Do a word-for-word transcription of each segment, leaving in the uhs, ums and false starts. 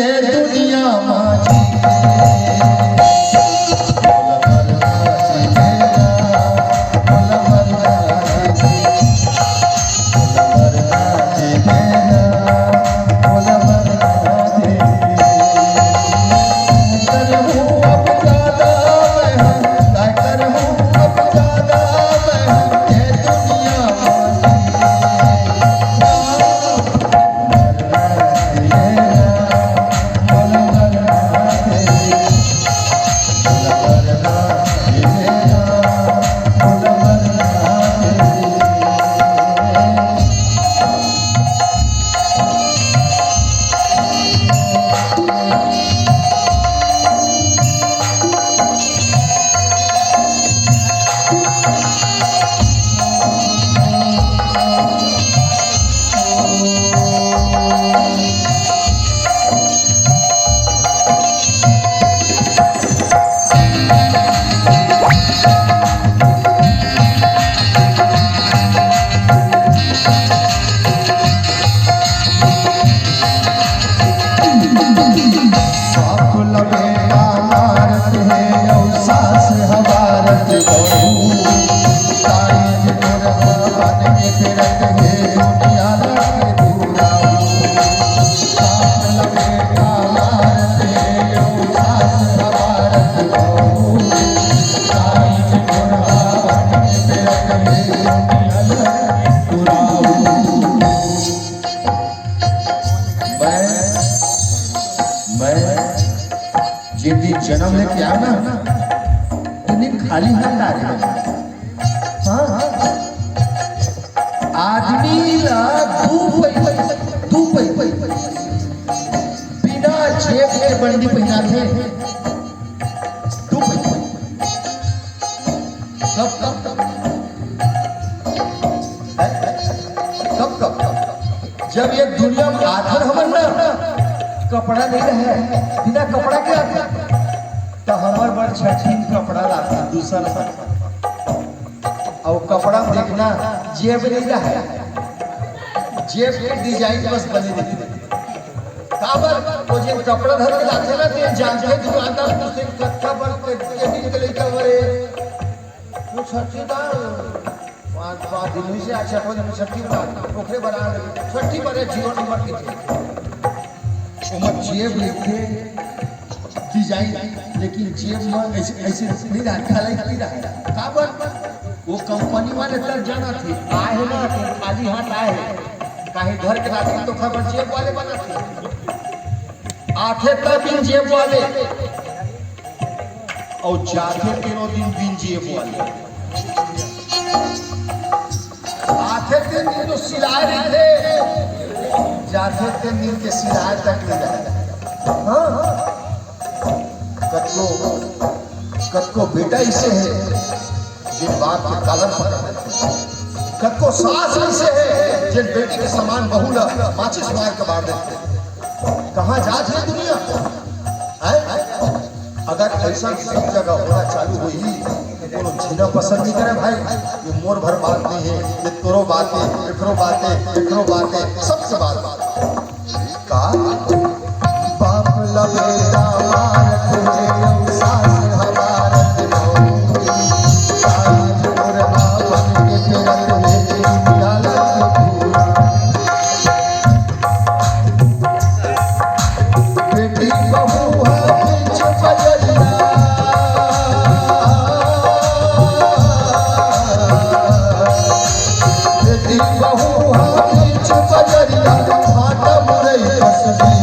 दुनिया मा जी के। मैं, मैं जेन दिन जन्म लेके आया ना, तेन दिन खाली हाथ आ रहे हैं। हाँ, हाँ। आदमी ला दू पै-, दू पै-, बिना जेब के बंडी पहिनाथे। दू पै-, कब, कब, कब? कब, कब, कब? जब ये दुनिया में आथन हमन ना, कपड़ा नहीं रहे, बिना कपड़ा के आथन, त हमर बर छट्ठी में कपड़ा लाथन, दूसर बर। अउ कपड़ा में देखना, जेब नहीं रहे, जेब के design बस बने रहिथे। काबर? वो जेन कपड़ा धर के जाथे ना, तेन जानथे दुकानदार, पूछथे, "कतका बड़ के, के दिन के लइका हरे?" वो छट्ठी दा, पाँच, पाँच दिन हुई से, आज छठवां दिन में छट्ठी बना, ओकरे बना ले। छट्ठी बने zero number के थे। ओमा जेब लिखे design, लेकिन जेब में ऐसे, ऐसे नहीं रहा, खाली नहीं रहा। काबर? वो कंपनी वाले तर जाना थे, आए ना, तो खाली हाथ आए। काहे घर के राशन तो खबर जेब वाले बनाथे। आथे त बिन जेब वाले, अउ जाथे तेनो दिन बिन जेब वाले। आथे तेन दिन तो सिलाए रहिथे, जाथे तेन दिन के सिलाए तक नहीं रहे। हाँ, हाँ। कतको, कतको बेटा ऐसे हे, जेन बाप के collar पकड़ लेथे। कतको सास ऐसे हे, जेन बेटी के समान बहू ला माचिस मार के मार देथे। कहाँ जात हे दुनिया? हैं? अगर ऐसा सब जगह होना चालू होही, तो कोनो झीना पसंद नहीं करे भाई। ये मोर भर बात नहीं हे, ये तोरो बात हे, एकरो बात हे, एकरो बात हे, सबके बात हे। का? बाप ला बेटा मारत हे, अउ सास ह मारत हे। आज मोर आपन के पेरत हे, निकालत हे पूरा। बेटी बहू ह बीच बजरिया, बेटी बहू ह बीच बजरिया, भाटा मुरई कस दिए।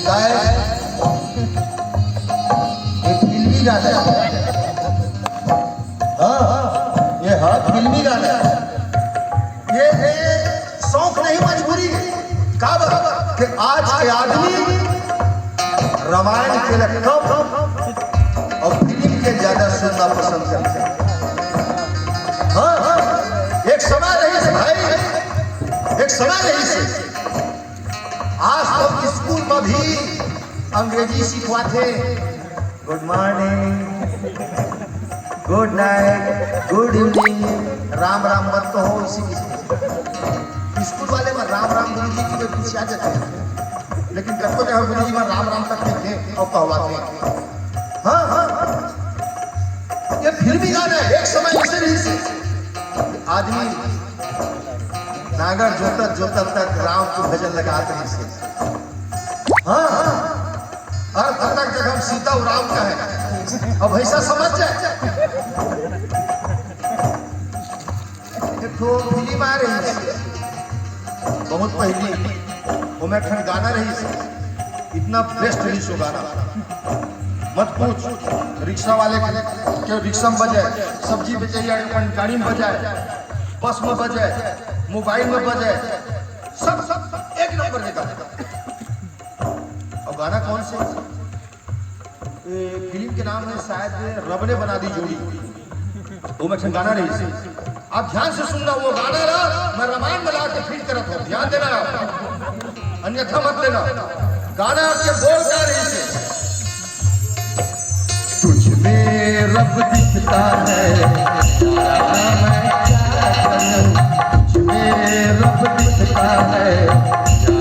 गाए, ये फिल्मी गाना है। हाँ, ये हाँ फिल्मी गाना है। ये, ये शौक नहीं, मजबूरी। का बात कि आज के आदमी रामायण के लिए कम और फिल्म के ज्यादा सुनना पसंद करते हैं। हाँ, हाँ, एक समय रहिस भाई, एक समय रहिस। आज तो स्कूल में भी अंग्रेजी सिखवाथे, गुड मॉर्निंग, गुड नाइट, गुड इवनिंग, राम राम मत कहो। इसी स्कूल वाले में राम राम गुरु जी की कोई पीछे आ जाते हैं, लेकिन कब को जहाँ गुरु जी में राम राम तक नहीं थे और कहवाते हैं। हाँ, हाँ, ये फिल्मी गाना है, एक समय ऐसे नहीं से आदमी नांगर जोतत जोतत तक राम को भजन लगात रहिस। हाँ, हाँ। और तब तक जब हम सीता और राम का है, अब ऐसा समझ जाए। एक ठो फिल्म आ रही है बहुत पहले, वो में एक ठन गाना रही, इतना बेस्ट रही सो गाना, मत पूछ। रिक्शा वाले के रिक्शा में बजाए, सब्जी बेचे या अपन गाड़ी में बजाए, बस में बजाए, मोबाइल में बजाए, सब, सब, सब एक नंबर के गाना। और गाना कौन से? ए, फिल्म के नाम है शायद रब ने बना दी जोड़ी। वो में एक ठन गाना रही से। आप ध्यान से सुनना, वो गाना ना मैं रामायण में ला के फीड करत हूँ, ध्यान देना आप, अन्यथा मत देना। गाना के बोल का रही से। तुझ में रब दिखता है, यारा मैं क्या करूं? तुझ में रब दिखता है,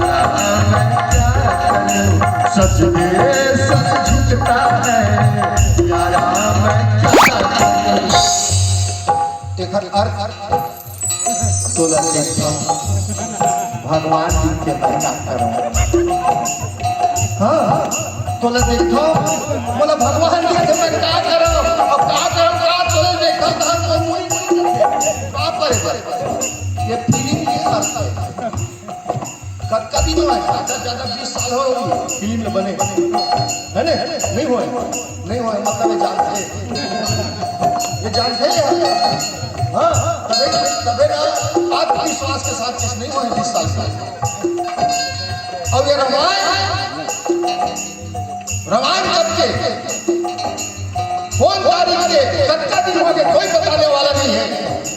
यारा मैं क्या करूं? सच में सर झुकता है, यारा मैं क्या करूं? एकर अर्थ तोला देखथव, भगवान जी के मैं का करव। हाँ, तोला देखथव, बोला भगवान जी के मैं का करव? अब का करव, का तोला देखथव, तहन तो मुई का करे बर? ये फिल्म के अर्थ है। कतका दिन होय? ज्यादा, ज्यादा बीस साल हो गई फिल्म में बने, है ने? नहीं होय, नहीं होय, मतलब ये जानथे, ये जानथे। हाँ, तबे, तबे ना आत्मविश्वास के साथ चीज नहीं होय बीस साल से। अब ये रामायण, रामायण कब के, कौन तारीख के, कतका दिन हो गए, कोई बताने वाला नहीं है।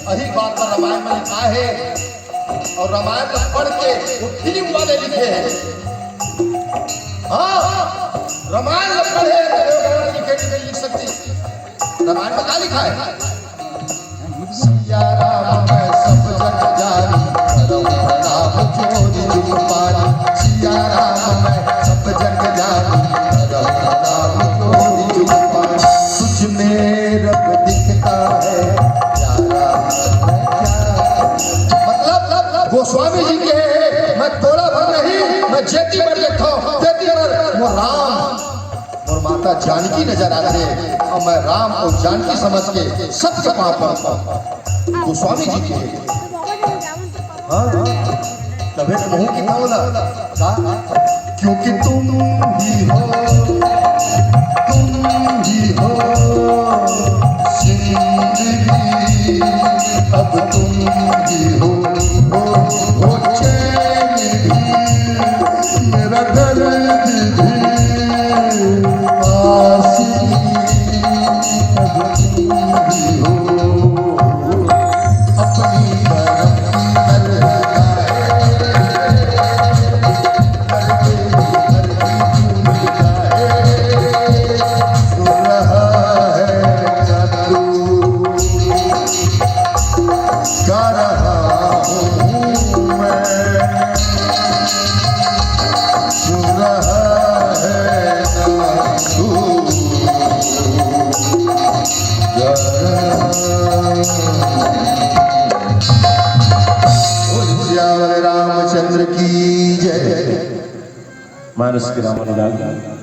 यही बात पर रामायण में लिखा है। और रामायण ला पढ़ के वो फिल्म वाले लिखे हैं। हाँ, रामायण ला पढ़े तो देवगन लिखे कि नहीं लिख सकती। रामायण में क्या लिखा है? सिया राम मैं सब जग जानी, करम नाम जोरी जुग पानी। सिया राम मैं सब जग जानी, करम नाम जोरी जुग पानी। तुझ में रब दिखता है, प्यारा मैं क्या। मतलब, गोस्वामी जी के, मैं थोड़ा भर नहीं, मैं जेती भर देखता हूँ, जेती भर वो राम और माता जानकी नजर आते हैं, और मैं राम और जानकी समझ के सबके पाँव पड़ता हूँ। गोस्वामी जी के, हाँ, तबे तो मुंह की बोला, का? क्योंकि तुम ही हो, तुम ही हो जिंदगी, अब तुम ही हो, हो, हो चैन भी, मेरा दर्द भी, आशिकी, अब तुम ही हो। अपनी करम की हर करते हर की भूल जाए, सो रहा है ना तू, गा रहा हूँ मैं, सो रहा है ना तू। बोल सियावर रामचंद्र की जय। मानस के राम अनुराग।